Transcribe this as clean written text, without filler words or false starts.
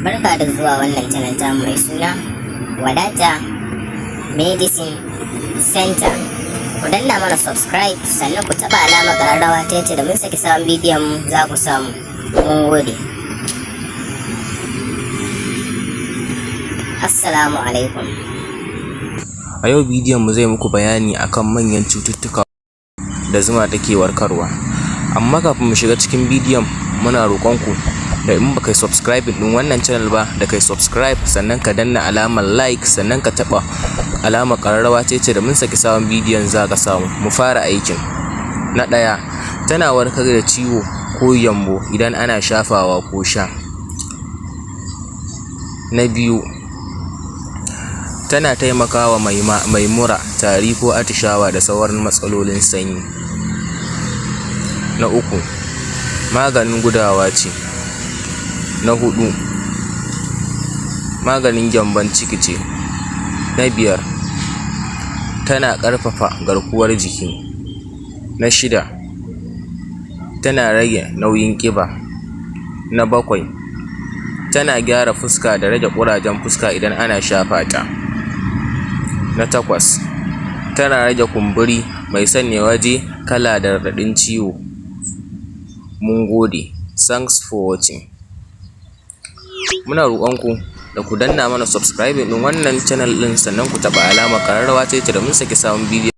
Barka da zuwa wannan channel tamu mai suna Wadata Medicine Center. Ku danna mana subscribe, sannan ku taɓa alamar ƙararrawa ta yadda da mun saki sabon bidiyon mu za ku samu. Mun gode. Assalamu alaikum. A yau bidiyon mu zai muku bayani akan manyan cututtuka da zuma take warkarwa. Amma kafin mu shiga cikin bidiyon, muna roƙon ku da in baka yi subscribing ɗin wannan channel ba, da kai subscribe, sannan ka danna alamar like, sannan ka taɓa alamar ƙararrawa ta yacce da mun saki sabon bidiyon za ka samu. Mu fara aikin. Na ɗaya, tana warkar da ciwo ko gyambo idan ana shafawa ko sha. Na biyu, tana taimakawa mai mura, tari ko atishawa da sauran matsalolin sanyi. Na uku, maganin gudawa ce. Na huɗu, maganin gyambon ciki ce. Na biyar, tana ƙarfafa garkuwar jiki. Na shida, tana rage nauyin ƙiba. Na bakwai, tana gyara fuska da rage ƙurajen fuska idan ana shafa ta. Na takwas, tana rage kumburi mai sanya waje kala da raɗaɗin ciwo. Mun gode. Thanks for watching. Muna roƙon ku da ku danna mana subscribing ɗin wannan channel ɗin, sannan ku taɓa alamar ƙararrawa ta yadda da mun saki sabon bidiyon.